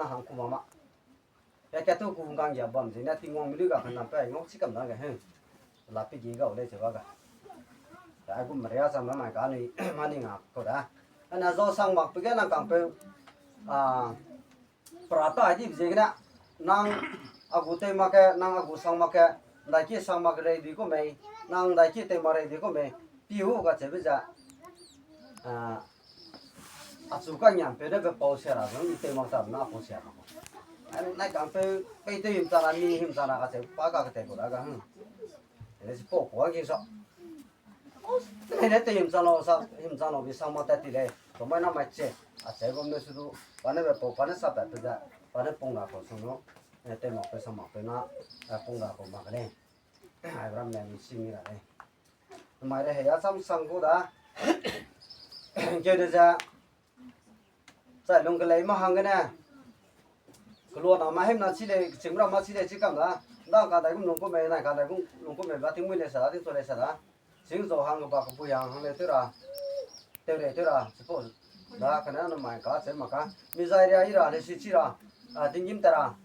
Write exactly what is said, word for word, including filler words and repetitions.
hang ku ma ma. Ya kat tu ku hungkang ya bam zene Tingwang mi lu ga kanam pe ngau chi kam da ge he. La pe gi ga le che ba ga. Aigum ria sa ma mai ka ni ma ni nga ko da. Ana zau sang mak pe ge nang kang pe, a, pra ta di ziegene, nang a gu tei mak ke, nang a gu sang mak ke, ndaiki sang mak rei di ku mei, nang ndaiki tei mak rei di ku mei, pi hu kacheube ze, a, achu kangiam peu ne pe pau sia ra, nang i tei mak ta na pau sia ra. Nai kang peu, pei tei him chana, mi him chana kacheu pa ka ketei ku da ga, hmm. Ele si pau ku a ki sa. Tene tei him chana sa, him chana bi sang mak tat ti lei. Kamai na mai che, acheu gum ne su du, pa ne pe pau, pa ne sa pat pe ze, pa ne pung ra kau su nu, e, tei mak pe sa mak pe na, e, pung ra kau mak ke lei. Ai, ram le mi si mi ra lei. Mai re he ya cham sang gu da. Keu de ze, chai lung kelei ma hanggene, keluana ma hemna chi lei, kechim ra ma chi lei chi kam da, ndang ka dai gum lung ku mei, nai ka dai gum lung ku mei ba tingmui lei sa da, tingchu lei sa da. Sing zau hang keba kebui hang hang lei tew ra, tew rei tew ra, chipau da kane namai ka cheu mak ka, mi zai ria i ra, lesi chi ra, a, tinggîm ta ra,